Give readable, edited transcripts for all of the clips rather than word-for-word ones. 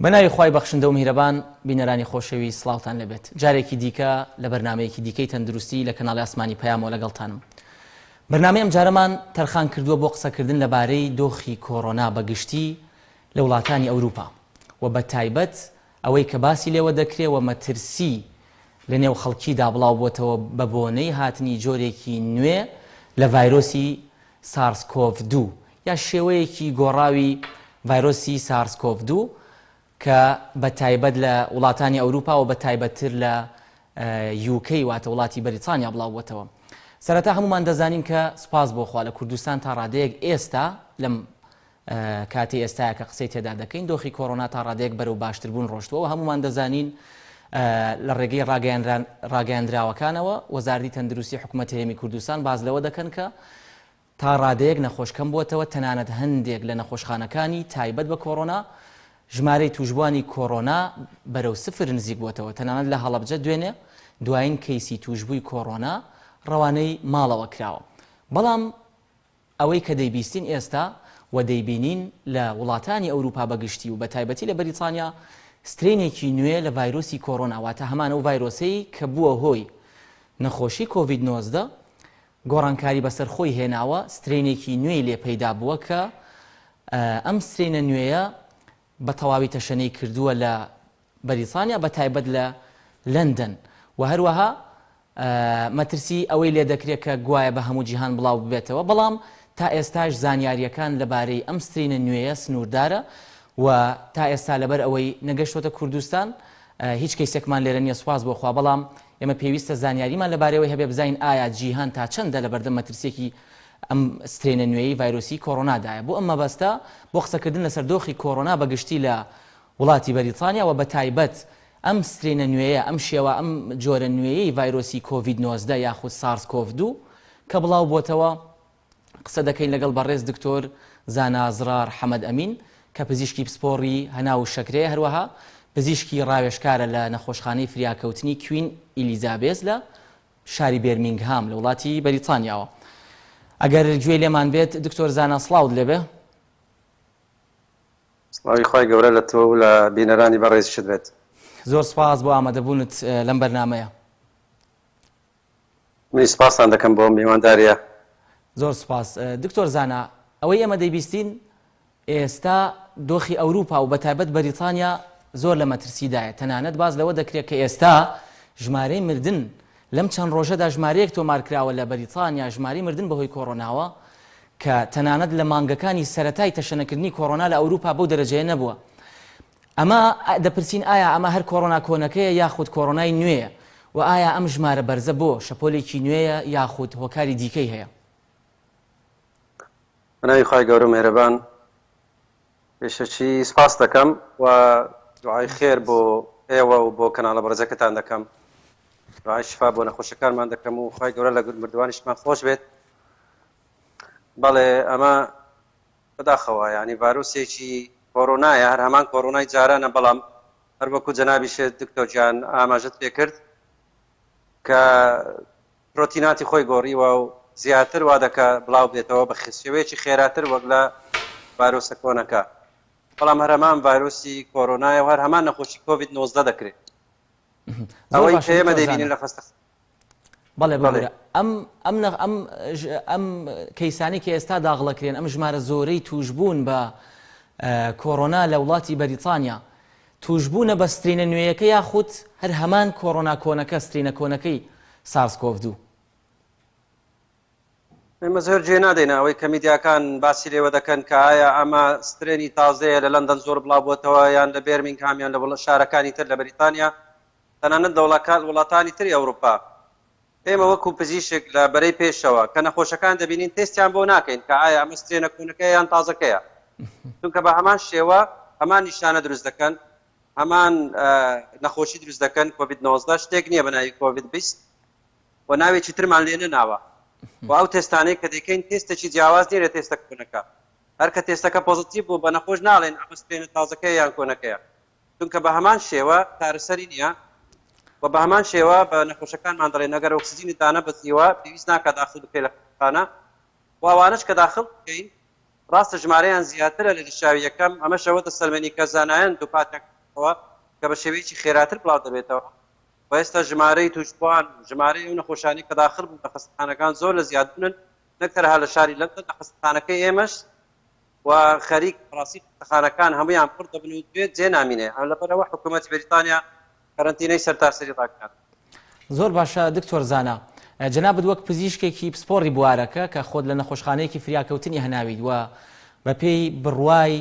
بە ناوی خوای بەخشندە و میهرەبان بینەرانی خۆشەویست سڵاوتان لێبێت جارێکی دیکە لە بەرنامەیەکی دیکەی تەندروستی لە کەناڵی ئاسمانی پەیامەوە لەگەڵتانم بەرنامەی ئەمجارەمان تەرخان کردووە بۆ قسەکردن لەبارەی دۆخی کۆرۆنا بە گشتی لە وڵاتانی ئەوروپا و بە تایبەت ئەوەی کە باسی لێوە دەکرێ و مەترسی لە نێو خەڵکیدا بڵاو بۆتەوە بە بۆنەی هاتنی جۆرێکی نوێ لە ڤایرۆسی سارس کۆڤ دوو یا شێوەیەکی گۆڕاوی ڤایرۆسی سارس کۆڤ دوو کە بە تایبەت لە وڵاتانی ئەوروپا و بە تایبەتتر لە UK واتە وڵاتی بەریتانیا بڵاو بۆتەوە. سەرەتا هەمومان دەزانین کە سوپاس بۆ خوا لە کوردستان تا ڕادەیەک ئێستا لەم کاتی ئێستایا کە قسەی تێدا دەکەین دۆخی کۆرۆنا تا ڕادەیەک بەرەو باشتربوون ڕۆشتووە و هەموومان دەزانین لە ڕێگەی ڕاگەیاندراوەکانەوە وەزارەتی تەندروستی حکوومەت هەرێمی کوردستان باس لەوە دەکەن کە تا ڕادەیەک نەخۆش کەم بووەتەوە تەنانەت هەندێک لە نەخۆشخانەکانی تایبەت بە کۆرۆنا ژمارەی تووشبووانی کۆرۆنا بەرەو سفر نزیک بووەتەوە تەنانەت لە هەڵەبجە دوێنێ دوایین کەیسی تووشبووی کۆرۆنا ڕەوانەی ماڵەوە کراوە بەڵام ئەوەی کە دەیبیستین ئێستا و دەیبینین لە وڵاتانی ئەوروپا بە گشتی و بە تایبەتی لە بەریتانیا strain ێکی نوێ لە ڤایرۆسی کۆرۆنا واتە هەمان ئەو ڤایرۆسەی کە بووە هۆی نەخۆشی کۆڤید 19 گۆڕانکاری بەسەر خۆی هێناوە strain ێکی نوێی لێ پەیدا بووە کە ئەم strain ە نوێیە بە تەواوی تەشەنەی کردووە لە بەریتانیا بە تایبەت لە لەندەن و هەروەها مەترسی ئەوەی لێدەکرێت کە گوایە بە هەموو جیهان بڵاو ببێتەوە، بەڵام تا ئێستاش زانیارییەکان لەبارەی ئەم strain ە نوێیە سنووردارە و تا ئێستا لەبەر ئەوەی نەگەشتووەتە کوردستان هیچ کەیسێکمان لێرە نییە سوپاس بۆ خوا، بەڵام ئێمە پێویستە زانیاریمان لەبارەیەوەی هەبێ بزانین ئایا جیهان تا چەندە لەبەردەم مەترسییەکی ئەم strain ە نوێیەی ڤایرۆسی کۆرۆنادایە. بۆ ئەم مەبەستە بۆ قسەکردن لەسەر دۆخی کۆرۆنا بە گشتی لە وڵاتی بەریتانیا و بەتایبەت ئەم strain ە نوێیە، ئەم شێوە، ئەم جۆرە نوێیەی ڤایرۆسی کۆڤید 19 یاخود سارس کۆڤ دوو کە بڵاو بۆتەوە، قسە دەکەین لەگەڵ بەڕێز دکتۆر زانا زڕار حەمەد ئەمین کە پزیشکی پسپۆڕی هەناو و شەکرەیە هەروەها پزیشکی ڕاوێژکارە لە نەخۆشخانەی فریاکەوتنی کوین ئیلیزابێس لە شاری بێرمینگهام لە وڵاتی بەریتانیاوە. ئەگەر گوێی لێمان بێت دکتۆر زانا سڵاوت لێبێ. سڵاوی خوای گەورە لە تۆ و لە بینەرانی بەڕێزیشت بێت. زۆر سپاس بۆ ئامادەبوونت لەم بەرنامەیە. منیش سپاستان دەکەم بۆ میوانداریە. زۆر سپاس دکتۆر زانا، ئەوەی ئێمە دەیبیستین ئێستا دۆخی ئەوروپا و بەتایبەت بەریتانیا زۆر لە مەترسیدایە، تەنانەت باس لەوە دەکرێت کە ئێستا ژمارەی مردن لەم چەند ڕۆژەدا ژمارەیەک تۆمارکراوە لە بەریتانیا ژمارەی مردن بەهۆی کۆرۆناوە کە تەنانەت لە مانگەکانی سەرەتای تەشەنەکردنی کۆرۆنا لە ئەوروپا بەو دەرەجەیە نەبووە. ئەمە دەپرسین ئایا ئەمە هەر کۆرۆنا کۆنەکەیە یاخود کۆرۆنای نوێیە؟ و ئایا ئەم ژمارە بەرزە بۆ شەپۆلێکی نوێیە یاخود هۆکاری دیکەی هەیە؟ بەناوی خوای گەورە و میهرەبان پێشەکی سپاست دەکەم و دوعای خێر بۆ ئێوە و بۆ کەناڵە بەڕێزەکەتان دەکەم. دوعای شفا بۆ نەخۆشەکانمان دەکەم و خوای گەورە لە مردووانیشمان خۆش بێت. بەڵێ ئەمە بەداخەوە یانی ڤایرۆسێکی کۆرۆنایە هەر هەمان کۆرۆنای جارانە بەڵام هەر وەکو جەنابیشت دکتۆر گیان ئاماژەت پێکرد کە پرۆتیناتی خۆی گۆڕیوە و زیاتر وا دەکا بڵاو بێتەوە بە شێوەیەکی خێراتر وەک لە ڤایرۆسە کۆنەکە بەڵام هەر هەمان ڤایرۆسی کۆرۆنایە و هەر هەمان نەخۆشی کۆڤید 19 دەکرێت ئەوەی کە ئێمە دەیبینین لە خەستە بەڵێ بەڵێ ئەم ئەم ئەم ئەم کەیسانی کە ئێستا داغڵەکرێن ئەم ژمارە زۆرەی توشبوون بە کۆرۆنا لە وڵاتی بەریتانیا توشبوونە بە strain ە نوێیەکە یاخود هەر هەمان کۆرۆنا کۆنەکە strain ە کۆنەکەی سارس کۆڤ دوو؟ ئێمە زۆر گوێ نادەینە ئەوەی کە میدیاکان باسی لێوە دەکەن کە ئایا ئەمە strain ی تازەیە لە لەندەن زۆر بڵاو بۆتەوە یان لە بێرمینگهام یان لە شارەکانی تر لە بەریتانیا تەنانەت لە وڵاتانی تری ئەوروپا. ئێمە وەکو پزیشک لە بەرەی پێشەوە کە نەخۆشەکان دەبینین تێستیان بۆ ناکەین کە ئایا ئەمە strain ە کۆنەکەیە یان تازەکەیە چونکە بە هەمان شێوە هەمان نیشانە دروست دەکەن هەمان نەخۆشی دروست دەکەن کۆڤید 19 شتێک نییە بە ناوی کۆڤید 20 و ناوێکی ترمان لێ نەناوە و ئەو تێستانەی کە دەیکەین تێستێکی جیاواز نییە لە تێستە کۆنەکە هەر کە تێستەکە positive بوو بە نەخۆش ناڵێن ئەمە strain ە تازەکەیە یان کۆنەکەیە چونکە بە هەمان شێوە چارەسەری نییە و بە هەمان شێوە بە نەخۆشەکانمان دەڵێن ئەگەر ئۆکسجینت دانەبەزیوە پێویست ناکات داخل بکرێت لە خەستەخانە و ئەوانەش کە داخل بکەین ڕاستە ژمارەیان زیاترە لە لێشاوی یەکەم ئەمەش ئەوە دەسەلمێنی کە زانایان دووپاتیان کردووەتەوە. بڵاو کە بە شێوەیەکی خێراتر بڵاو دەبێتەوە و ئێستا ژمارەی تووشبووان و ژمارەی ئەو نەخۆشانەی کە داخل بوون لە خەستەخانەکان زۆر لە زیادبوونن نەک تەنها لە شاری لەندەن لە خەستەخانەکەی ئێمەش و خەریک بەڕاستی خەستەخانەکان هەموویان پڕ دەبن و جێ جێ نامینێ لەبەرئەوە حکوومەتی بەریتانیا کەرەنتینەی سەرتاسەری ڕاگەیاند. زۆر باشە دکتۆر زانا، جەنابت وەک پزیشکێکی پسپۆڕی بوارەکە کە خۆت لە نەخۆشخانەیەکی فریاکەوتنی هەناویت و بەپێی بڕوای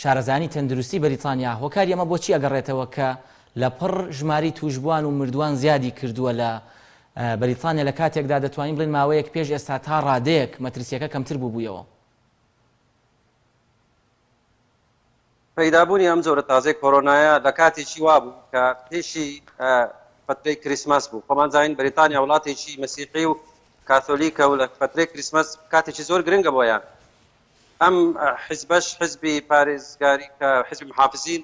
شارەزایانی تەندروستی بەریتانیا هۆکاری ئەمە بۆچی ئەگەڕێتەوە کە لەپڕ ژمارەی تووشبووان و مردووان زیادی کردووە لە بەریتانیا لە کاتێکدا دەتوانین بڵێین ماوەیەک پێش ئێستا تا ڕادەیەک مەترسییەکە کەمتر بووبوویەوە؟ پەیدابوونی ئەم جۆرە تازەی کۆرۆنایە لە کاتێکی وا بوو کە پێشی فەترەی کریسمەس بوو. خۆمان زانین بەریتانیا وڵاتێکی مەسیحی و کاثۆلیکە و لە فەترەی کریسمەس کاتێکی زۆر گرنگە بۆیان. ئەم حیزبەش حیزبی پارێزگاری کە حیزبی محافزین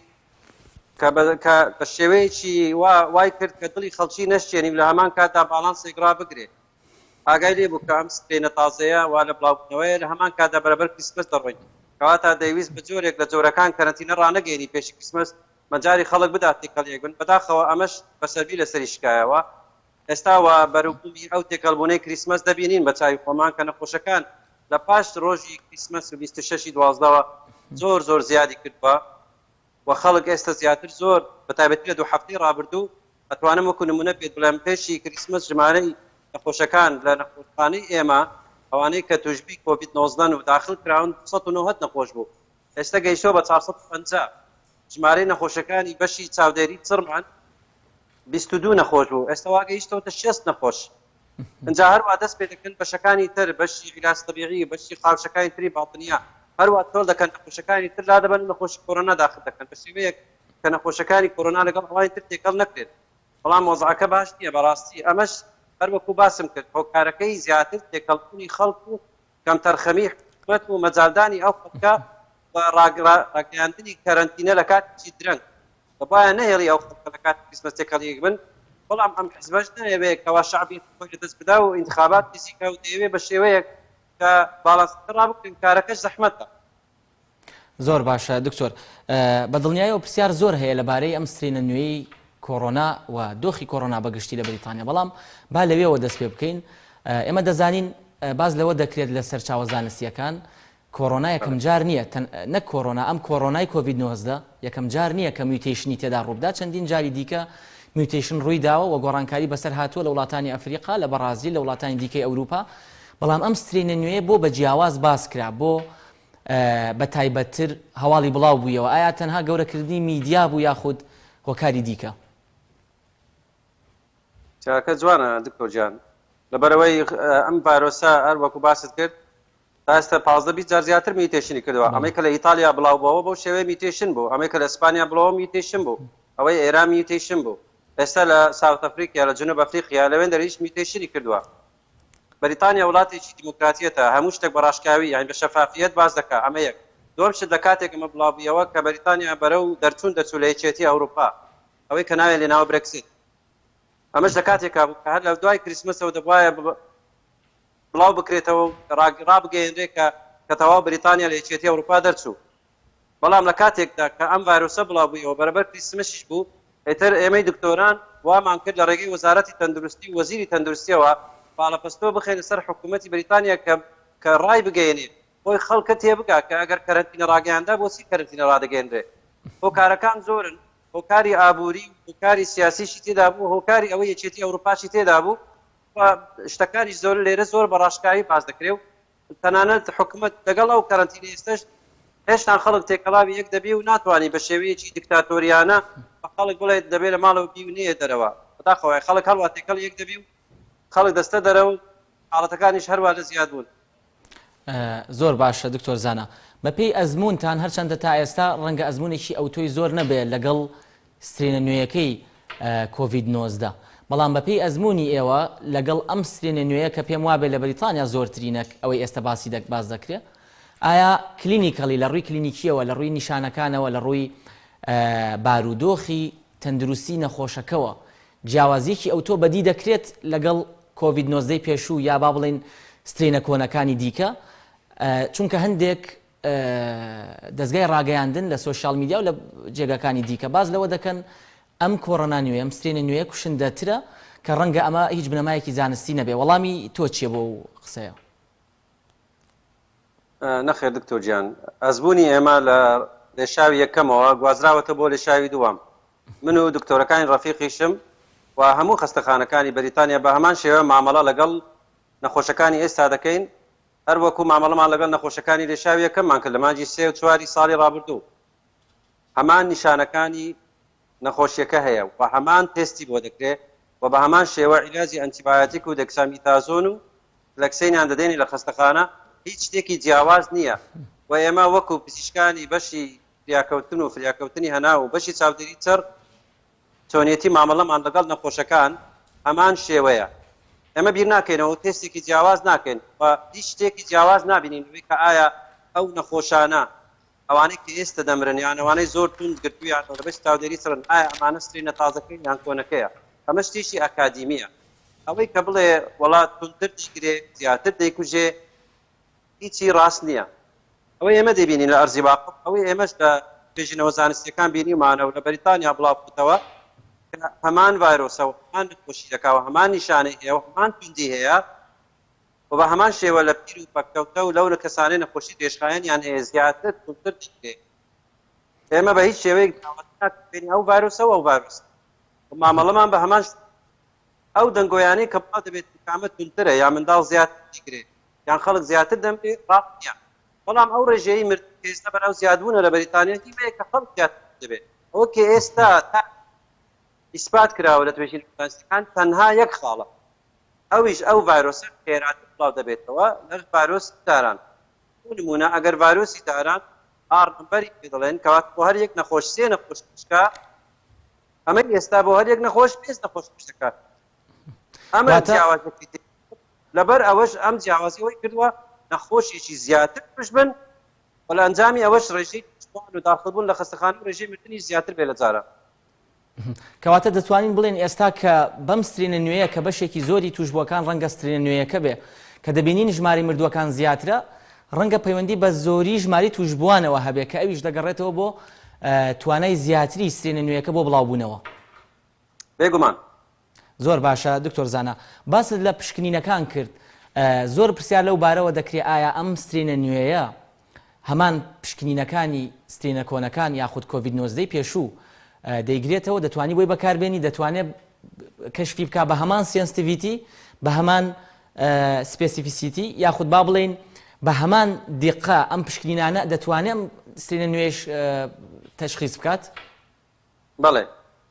کە بە کە بە شێوەیەکی وا وای کرد کە دڵی خەڵکی نەشکێنی و لە هەمان کاتدا باڵانسێک ڕابگرێ. ئاگای لێ بوو کە ئەم strain ە تازەیە وا لە بڵاوبوونەوەیە لە هەمان کاتدا بەرەبەر کریسمس دەڕۆین کەواتە دەیویست بە جۆرێک لە جۆرەکان کەرەنتینە ڕانەگەیەنی پێشی کریسمس مەجالی خەڵک بدات تێکەڵ یەک بن بەداخەوە ئەمەش بە سەلبی لەسەری شکایەوە ئێستا وا بەروبوومی ئەو تێکەڵبوونەی کریسمس دەبینین بە چاوی خۆمان کە نەخۆشەکان لە پاش ڕۆژی کریسمس و 26 ی دوازدەوە زۆر زۆر زیادی کردووە و خەڵک ئێستا زیاتر زۆر بە تایبەتی لە دوو هەفتەی ڕابردوو ئەتوانم وەکو نمونە پێت بڵێم پێشی کریسمس ژمارەی نەخۆشەکان لە نەخۆشخانەی ئێمە ئەوانەی کە توشبووی کۆڤید 19 و داخل کراون 290 نەخۆش بوو ئێستا گەیشتووە بە 450 ژمارەی نەخۆشەکانی بەشی چاودێری چڕمان 22 نەخۆش بوو ئێستا وا گەیشتەوەتە 60 نەخۆش ئینجا هەروا دەست پێ دەکەن بەشەکانی تر بەشی عیلاج تەبیعی بەشی خاوشەکانی تری باتنیە هەروا تۆل دەکەن نەخۆشەکانی تر لادەبەن و نەخۆشی کۆرۆنا داخل دەکەن بە شێوەیەک کە نەخۆشەکانی کۆرۆنا لەگەڵ ئەوانی تر تێکەڵ نەکرێن بەڵام وەزعەکە باش نییە بەڕاستی ئەمەش هەر وەکو باسم کرد هۆکارەکەی زیاتر تێکەڵبوونی خەڵک و کەمتەرخەمی حکومەت و مەجالدانی ئەو خەڵکە و ڕاگەیاندنی کەرەنتینە لە کاتێکی درەنگ دەبوایە نەهێڵی ئەو خەڵکە لە کاتی کریسمەس تێکەڵ یەک بن، بەڵام ئەم حزبەش نایەوێ کەوا شەعبی خۆی لە دەست بدا و ئینتخابات نزیکە و دەیەوێ بە شێوەیەک کە باڵانسەکە ڕابگرن، کارەکەش زەحمەتە. زۆر باشە دکتۆر بە دڵنیایەوە پرسیار زۆر هەیە لەبارەی ئەم strain ە نوێی کۆرۆنا و دۆخی کۆرۆنا بەگشتی لە بەریتانیا بەڵام با لەوێوە دەست پێ بکەین ئێمە دەزانین باز لەوە دەکرێت لە سەرچاوە زانستیەکان کۆرۆنا یەکەم جار نییە، نەک کۆرۆنا، ئەم کۆرۆنای کۆڤید 19 یەکەم جار نییە کە mutation ی تێدا ڕووبدا، چەندین جاری دیکە mutation ڕوویداوە و گۆڕانکاری بەسەر هاتووە لە وڵاتانی ئەفریقا، لە بەڕازیل، لە وڵاتانی دیکەی ئەوروپا، بەڵام ئەم strain ە نوێیە بۆ بە جیاواز باس کرا، بۆ بە تایبەتتر هەواڵی بڵاو بوویەوە، ئایا تەنها گەورەکردنی میدیا بوو یاخود هۆکاری دیکە؟ چاکە جوانە دکتۆر گیان لەبەرئەوەی ئەم ڤایرۆسە هەر وەکو باست کرد تا ئێستا 15 20 جار زیاتر mutation ی کردووە ئەمەی کە لە ئیتالیا بڵاو بووەوە بەو شێوەیە mutation بوو ئەمەی کە لە ئیسپانیا بڵاوە mutation بوو ئەوەی ئێران mutation بوو ئێستا لە South Africa لە جنوب ئەفریقیا لەوێن دەریش mutation ی کردووە بەریتانیا وڵاتێکی دیموکراتیەتە هەموو شتێک بە ڕاشکاوی یانی بە شەفافیەت باس دەکا ئەمە یەک دووەم شت لە کاتێک ئەمە بڵاو بوویەوە کە بەریتانیا بەرەو دەرچوون دەچوو لە یەکێتی ئەوروپا ئەوەی کە ناویان لێناوە برێکزیت ئەمەش لە کاتێکا بوو کە هەر لە دوای کریسمەسەوە دەبوایە بڵاو بکرێتەوە و ڕابگەیەنرێ کە کە تەواو بریتانیا لە یەکێتی ئەوروپا دەرچوو. بەڵام لە کاتێکدا کە ئەم ڤایرۆسە بڵاو بوویەوە بەرەبەر کریسمسیش بوو، ئیتر ئێمەی دکتۆران وامان کرد لە ڕێگەی وەزارەتی تەندروستی و وەزیری تەندروستیەوە پاڵەپەستۆ بخەینە سەر حکوومەتی بریتانیا کە کە ڕایبگەیەنێ خۆی خەڵکە تێبگا کە ئەگەر کەرەنتینە ڕاگەیاندا بۆچی کەرەنتینە ڕادەگەیەنرێ. هۆکارەکان زۆرن، هۆکاری ئابووری و هۆکاری سیاسیشی تێدا بوو، هۆکاری ئەوەی یەکێتی ئەوروپاشی تێدا بوو و شتەکانیش زۆر لێرە زۆر بە ڕاشکاوی باس دەکرێ و تەنانەت حکومەت لەگەڵ ئەو کەرەنتینەی ئێستەش هێشتان خەڵک تێکەڵاوی یەک دەبی و ناتوانی بە شێوەیەکی دیکتاتۆریانە بە خەڵک بڵێت دەبێ لە ماڵەوە بی و نەیە دەرەوە. بەداخەوە خەڵک هەروا تێکەڵی یەک دەبی و خەڵک دەستە دەرە و حاڵەتەکانیش هەروا لە زیاد بوون. زۆر باشە دکتۆر زانا بەپێی ئەزموونتان هەرچەندە تا ئێستا ڕەنگە ئەزموونێکی ئەوتۆی زۆر نەبێت لەگەڵ strain ە نوێیەکەی کۆڤید 19 بەڵام بەپێی ئەزموونی ئێوە لەگەڵ ئەم strain ە نوێیە کە پێم وابێ لە بەریتانیا زۆرترینە ئەوەی ئێستا باسی دەک باس دەکرێت ئایا clinically لە ڕووی کلینیکیەوە لە ڕووی نیشانەکانەوە لە ڕووی بارودۆخی تەندروستی نەخۆشەکەوە جیاوازییەکی ئەوتۆ بەدی دەکرێت لەگەڵ کۆڤید 19 پێشوو یا با بڵێین strain ە کۆنەکانی دیکە؟ چونکە هەندێک. دەزگای ڕاگەیاندن لە social media و لە جێگاکانی دیکە باس لەوە دەکەن ئەم کۆڕۆنا نوێ ئەم strain ە نوێیە کوشندەترە کە ڕەنگە ئەمە هیچ بنەمایەکی زانستی نەبێ وەڵامی تۆ چییە بۆ ئەو قسەیە؟ نەخێر دکتۆر گیان ئەزموونی ئێمە لە لێشاوی یەکەمەوە گوازراوەتە بۆ لێشاوی دووەم من و دکتۆرەکانی ڕەفیقیشم و هەموو خەستەخانەکانی بەریتانیا بە هەمان شێوە مامەڵە لەگەڵ نەخۆشەکانی ئێستا دەکەین هەر وەکو مامەڵەمان لەگەڵ نەخۆشەکانی لێشاوی یەکەممان کرد لە مانگی سێ و چواری ساڵی ڕابردوو. هەمان نیشانەکانی نەخۆشیەکە هەیە و هەمان تێستی بۆ دەکرێ و بە هەمان شێوە عیلاجی ئەنتیبایۆتیک و دێکسامیتازۆن و کلەکسەینیان دەدەینێ لە خەستەخانە، هیچ شتێکی جیاواز نییە و ئێمە وەکو پزیشکانی بەشی فریاکەوتن و فریاکەوتنی هەناو و بەشی چاودێری چڕ چۆنیەتی مامەڵەمان لەگەڵ نەخۆشەکان هەمان شێوەیە. ئێمە بیر ناکەینەوە و تێستێکی جیاواز ناکەین و هیچ شتێکی جیاواز نابینین لەوەی کە ئایا ئەو نەخۆشانە ئەوانەی کە ئێستە دەمرن یان ئەوانەی زۆر توند گرتوویانە و لە بەشی چاودێری چڕن ئایا ئەمانە strain ە تازەکەین یان کۆنەکەیە؟ ئەمە شتێکی ئەکادیمییە. ئەوەی کە بڵێ وەڵا توندتر دەیگرێ، زیاتر دەیکوژێ، هیچی ڕاست نییە. ئەوەی ئێمە دەیبینین لە ئەرزی واقع، ئەوەی ئێمەش لە توێژینەوە زانستییەکان بینیومانە و لە بەریتانیا بڵاو بووتەوە کە هەمان ڤایرۆسە و هەمان نەخۆشی دەکا و هەمان نیشانەی هەیە و هەمان توندی هەیە و بە هەمان شێوە لە پیر و پەککەوتە و لەو کەسانەی نەخۆشی درێژخایەنیان هەیە زیاتر توندتر دەگرێ. ئێمە بە هیچ شێوەیەک جیاوازی ناکەین بەینی ئەو ڤایرۆسە و ئەو ڤایرۆسە و مامەڵەمان بە هەمان شێوەیە. ئەو دەنگۆیانەی کە بڵاو دەبێت کە کامە توندترە یا منداڵ زیاتر دەیگرێ یان خەڵک زیاتر دەمرێ ڕاست نییە، بەڵام ئەو ڕێژەیەی مردن کە ئێستا بەرەو زیادبوونە لە بەریتانیا هی وەیە کە خەڵک زیاتر دەبێت. ئەوە کە ئێستا تا ئیسپات کراوە لە توێژینەوە زانستیەکان تەنها یەک خاڵە ئەویش ئەو ڤایرۆسە خێراتر بڵاو دەبێتەوە لە ڤایرۆسی جاران. بۆ نموونە ئەگەر ڤایرۆسی جاران R number ی پێ دەڵێن کەواتە بۆ هەر یەک نەخۆش سێ نەخۆش کوشکا، ئەمەی ئێستا بۆ هەر یەک نەخۆش پێنج نەخۆش کوش دەکات. ئەمە واتە جیاوازیەکی تر. لەبەر ئەوەش ئەم جیاوازی ئەوەی کردووە نەخۆشێکی زیاتر توش بن و لە ئەنجامی ئەوەش ڕێژەی توشبووان و داخڵبوون لە خەستەخانە و ڕێژەی مردنیش زیاتر بێ لە جاران. کەواتە دەتوانین بڵێین ئێستا کە بەم strain ە نوێیە کە بەشێکی زۆری توشبووەکان ڕەنگە strain ە نوێیەکە بێ کە دەبینین ژمارەی مردووەکان زیاترە ڕەنگە پەیوەندی بە زۆری ژمارەی توشبووانەوە هەبێ کە ئەویش دەگەڕێتەوە بۆ توانای زیاتری strain ە نوێیەکە بۆ بڵاوبوونەوە. بێگومان. زۆر باشە دکتۆر زانا باست لە پشکنینەکان کرد زۆر پرسیار لەو بارەوە دەکرێ ئایا ئەم strain ە نوێیە هەمان پشکنینەکانی strain ە کۆنەکان یاخود کۆڤید 19 پێشوو دەیگرێتەوە دەتوانی بۆی بەکاربێنی دەتوانێت کەشفی بک بە هەمان sensitivity بە هەمان specificity یاخود با بڵین بە هەمان دیقە ئەم پشکنینانە دەتوانێت ئەم strain ە نوێش تەشخیص بکات؟ بەڵێ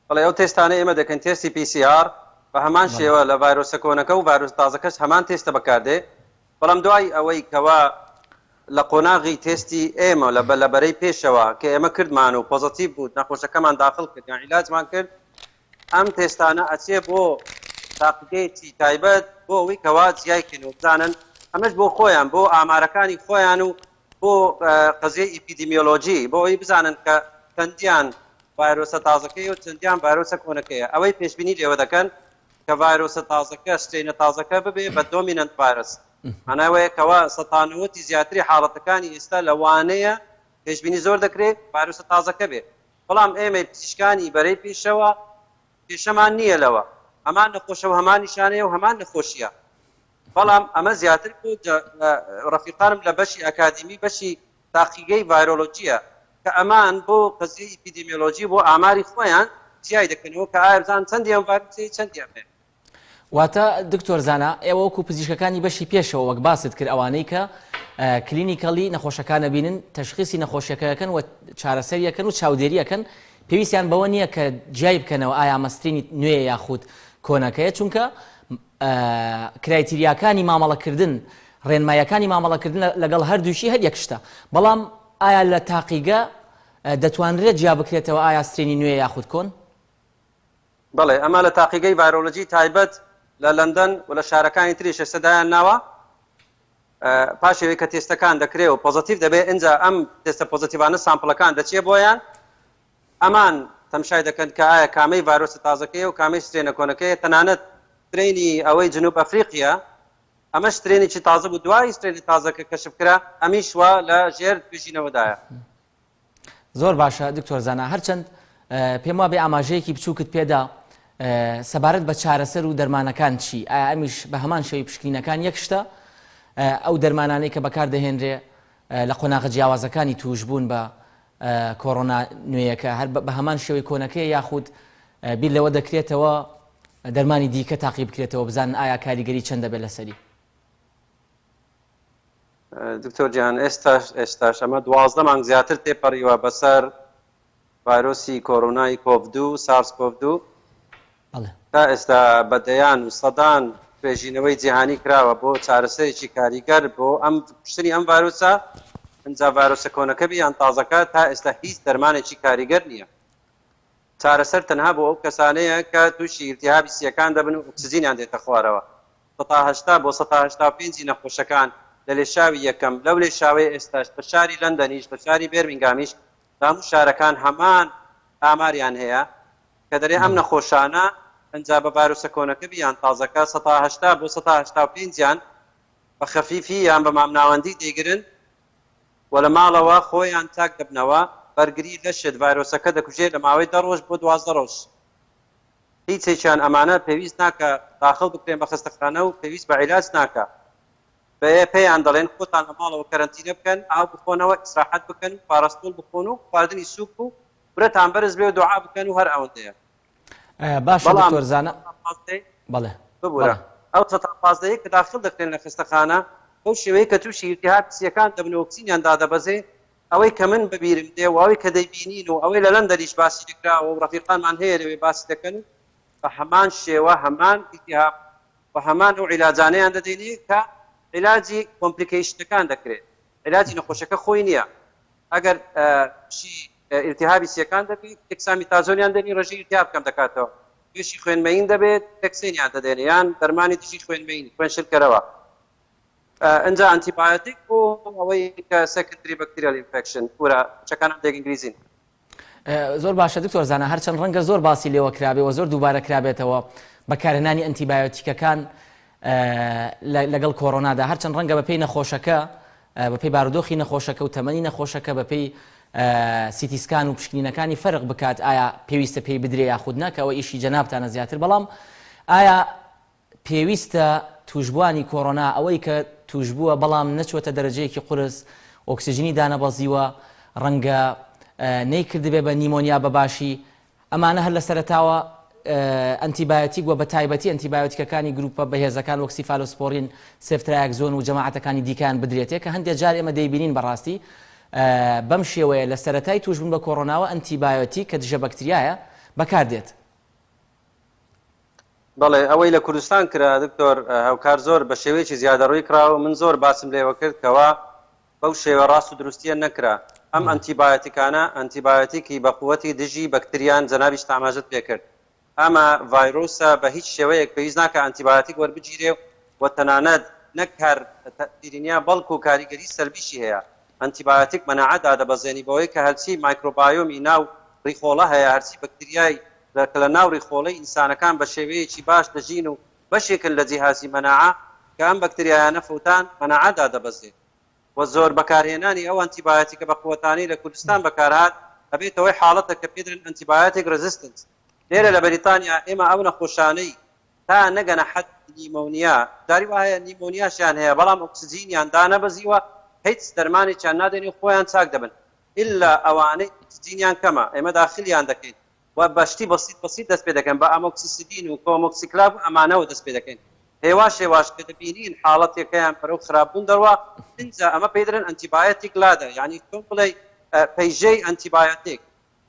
بەڵێ ئەو تێستانەی ئێمە دەکەین تێستی PCR بە هەمان شێوە لە ڤایرۆسە کۆنەکە و ڤایرۆسە تازەکەش هەمان تێستە بەکاردێ بەڵام دوای ئەوەی کەوا لە قۆناغی تێستی ئێمە لە لە بەرەی پێشەوە کە ئێمە کردمان و positive بوو نەخۆشەکەمان داخل کرد یان عیلاجمان کرد ئەم تێستانە ئەچێ بۆ تاقیگەیەکی تایبەت بۆ ئەوەی کەوا جیای کەن و بزانن ئەمەش بۆ خۆیان بۆ ئامارەکانی خۆیان و بۆ قەزیەی ئیپیدیمیۆلۆجی بۆ ئەوەی بزانن کە چەندیان ڤایرۆسە تازەکەیە و چەندیان ڤایرۆسە کۆنەکەیە ئەوەی پێشبینی لێوە دەکەن کە ڤایرۆسە تازەکە strain ە تازەکە ببێ بە dominant virus مانای وەیە کەوا سەتا نەوەتی زیاتری حاڵەتەکانی ئێستا لەوانەیە پێشبینی زۆر دەکرێت ڤایرۆسە تازەکە بێ بەڵام ئێمەی پزیشکانی بەرەی پێشەوە کێشەمان نییە لەوە هەمان نەخۆشە و هەمان نیشانەیە و هەمان نەخۆشیە بەڵام ئەمە زیاتر بۆ ڕەفیقانم لە بەشی ئەکادیمی بەشی تاقیگەی ڤایرۆلۆجیە کە ئەمان بۆ قەزیەی ئیپیدیمیۆلۆجی بۆ ئاماری خۆیان جیای دەکەنەوە کە ئایا بزانن چەندی ئەم ڤایرۆسەیە چەندی ئەمەیە. واتە دکتۆر زانا ئێوە وەکو پزیشکەکانی بەشی پێشەوە وەک باست کرد ئەوانەی کە clinically نەخۆشەکان ئەبینن تەشخیسی نەخۆشیەکە ئەکەن و چارەسەری ئەکەن و چاودێری ئەکەن پێویستیان بەوە نییە کە جیای بکەنەوە ئایا ئەمە strain ی نوێیە یاخود کۆنەکەیە چونکە criteria کانی مامەڵەکردن، ڕێنماییەکانی مامەڵەکردن لەگەڵ هەردووکی هەر یەک شتە، بەڵام ئایا لە تاقیگە دەتوانرێت جیا بکرێتەوە ئایا strain ی نوێیە یاخود کۆن؟ بەڵێ، ئەمە لە تاقیگەی ڤایرۆلۆجی تایبەت لە لەندەن و لە شارەکانی تریش ئێستا دایان ناوە، پاش ئەوەی کە تێستەکان دەکرێ و positive دەبێ ئینجا ئەم تێستە positive انە sample ەکان دەچێ بۆیان، ئەمان تەمشای دەکەن کە ئایا کامەی ڤایرۆسە تازەکەیە و کامەی strain ە کۆنەکەیە، تەنانەت strain ی ئەوەی جنوب ئەفریقیا. ئەمەش strain ێکی تازە بوو دوای strain ی تازە کە کەشف کرا ئەمیش وا لە ژێر توێژینەوەدایە. زۆر باشە دکتۆر زانا هەرچەند پێم وابێ ئاماژەیەکی بچووکت پێدا سەبارەت بە چارەسەر و دەرمانەکان چی ئایا ئەمیش بە هەمان شێوەی پشکنینەکان یەک شتە ئەو دەرمانانەی کە بەکار دەهێنرێ لە قۆناغە جیاوازەکانی تووشبوون بە کۆرۆنا نوێیەکە هەر بە هەمان شێوەی کۆنەکەی یاخود بیر لەوە دەکرێتەوە دەرمانی دیکە تاقی بکرێتەوە بزانن ئایا کاریگەری چەند دەبێت لەسەری؟ دکتۆر گیان ئێستاش ئێستاش ئەمە 12 مانگ زیاتر تێپەڕیوە بەسەر ڤایرۆسی کۆرۆنای کۆڤ دوو سارس کۆڤ دوو تا ئێستا بە دەیان و سەدان توێژینەوەی جیهانی کراوە بۆ چارەسەرێکی کاریگەر بۆ ئەم کوشتنی ئەم ڤایرۆسە ئینجا ڤایرۆسە کۆنەکە بی یان تازەکە تا ئێستا هیچ دەرمانێکی کاریگەر نییە. چارەسەر تەنها بۆ ئەو کەسانەیە کە تووشی ئیلتیهابی سییەکان دەبن و ئۆکسجینیان دێتە خوارەوە. 80% بۆ 85% ی نەخۆشەکان لە لێشاوی یەکەم، لەو لێشاوەی ئێستاش لە شاری لەندەنیش، لە شاری بێرمینگامیش، لە هەموو شارەکان هەمان ئاماریان هەیە کە دەرێ ئەم نەخۆشانە ئنجا بە ڤایرۆسە کۆنەکە بی یان تازەکە 80% بۆ 85% یان بە خەفیفی یان بە مامناوەندی دەیگرن و لە ماڵەوە خۆیان چاک دەبنەوە، بەرگری لەشت ڤایرۆسەکە دەکوژێت لە ماوەی دە ڕۆژ بۆ 12 ڕۆژ. هیچێکیان ئەمانە پێویست ناکا داخڵ بکرێن بە خەستەخانە و پێویست بە عیلاج ناکا. بە پێیان دەڵێن خۆتان لە ماڵەوە کەرەنتینە بکەن، ئاو بخۆنەوە، ئیسراحەت بکەن و پاراستۆڵ بخۆن و خواردنی سووک و ورەتان بەرز بێ و دوعا بکەن و هەر ئەوەندەیە. باشە بەڵام دکتۆر زانا پازدەی بەڵێ ببورە بەڵێ. ئەو سەتا پازدەیەی کە داخل دەکرێن لە خەستەخانە بەو شێوەیەی کە تووشی ئیلتیهابی سییەکان دەبن و ئۆکسجینیان دادەبەزێ ئەوەی کە من بە بیرم دێ و ئەوەی کە دەیبینین و ئەوەی لە لەندەنیش باسی دەکراوە و ڕەفیقانمان هەیە لەوێ باسی دەکەن و بە هەمان شێوە هەمان ئیلتیهاب و هەمان ئەو عیلاجانەیان دەدەینێ کە عیلاجی complication ەکان دەکرێت عیلاجی نەخۆشەکە خۆی نییە ئەگەر تووشی ئیلتیهابی سیەکان دەبیت dexamethasone یان دەنی ڕێژەی ئیلتیهاب کەم دەکاتەوە تووشی خوێنمەیین دەبێت Clexane یان دەدەێنێ یان دەرمانی دژی خوێنمەیین خوێن شلکەرەوە ئەجا antibiotic بۆ ئەوەی کە secondary bacterial infection ورە چەکانم دێک ئینگلیزین. زۆر باشە دکتۆر زانا هەرچەند ڕەنگە زۆر باسی لێوە کرابێ و زۆر دووبارە کرابێتەوە بەکارهێنانی ئەنتیبایۆتیکەکان لەگەڵ کۆرۆنادا هەرچەند ڕەنگە بەپێی نەخۆشەکە بەپێی بارودۆخی نەخۆشەکە و تەمەنی نەخۆشەکە بەپێی CT scan و پشکنینەکانی فەرق بکات ئایا پێویستە پێی بدرێ یاخود نا کە ئەوە ئیشی جەنابتانە زیاتر بەڵام ئایا پێویستە تووشبووانی کۆرۆنا ئەوەی کە تووشبووە بەڵام نەچووەتە دەرەجەیەکی قورس، ئۆکسجینی دانەبەزیوە، ڕەنگە نەیکردبێ بە نیمۆنیا بە باشی، ئەمانە هەر لە سەرەتاوە ئەنتیبایۆتیک و بە تایبەتی ئەنتیبایۆتیکەکانی گروپە بەهێزەکان وەک سیفالۆسپۆرین، سێفترایەکزۆن و جەماعەتەکانی دیکەیان بدرێتێ کە هەندێ جار ئێمە دەیبینین بەڕاستی بەم شێوەیە لە سەرەتای تووشبوون بە کۆرۆناوە ئەنتیبایۆتیک کە دژە بەکتریایە بەکاردێت. بەڵێ ئەوەی لە کوردستان کرا دکتۆر هاوکار زۆر بە شێوەیەکی زیادەڕوی کرا و من زۆر باسم لێوە کرد کەوا بەو شێوە ڕاست و دروستیە نەکرا ئەم ئەنتیبایۆتیکانە ئەنتیبایۆتیکی بە قوەتی دژی بەکتریان جەنابیشت ئاماژەت پێ کرد ئەمە ڤایرۆسە بە هیچ شێوەیەک پێویست ناکا ئەنتیبایۆتیک وەربگیرێ و تەنانەت نەک هەر تەئسیری نیە بەڵکو کاریگەری سەلبیشی هەیە ئەنتیبایۆتیک مەناعە دادەبەزێنی بەوەی کە هەرچی مایکرۆبایۆمی ناو ڕیخۆڵە هەیە هەرچی بەکتریای کە لە ناو ڕیخۆڵەی ئینسانەکان بە شێوەیەکی باش دەژین و بەشێکن لە جیهازی مەناعە کە ئەم بەکتریایانە فەوتان مەناعە دادەبەزێ و زۆر بەکارهێنانی ئەو ئەنتیبایۆتیکە بەقوەتانەی لە کوردستان بەکارهات ئەبێتە هۆی حاڵەتە کە پێدرێن antibiotic resistance لێرە لە بەریتانیا ئێمە ئەو نەخۆشانەی تا نەگەنە حەد نیمۆنیا جاری وا هەیە نیمۆنیاشیان هەیە بەڵام ئۆکسجینیان دانەبەزیوە هیچ دەرمانێکیان نادەین و خۆیان چاک دەبن ئیلا ئەوانەی ئۆکسجینیان کەمە ئێمە داخلیان دەکەین و بە شتی بەسیت بەسیت دەست پێ دەکەن بە amoxicillin و co-amoxiclav و ئەمانەوە دەست پێ دەکەین هێواش هێواش کە دەبینین حاڵەتەکەیان بەرەو خراپ بوون دەڕوا ئینجا ئەمە پێی دەڵێن antibiotic ladder یانی چۆن بڵێی پەیژەی ئەنتیبایەتیک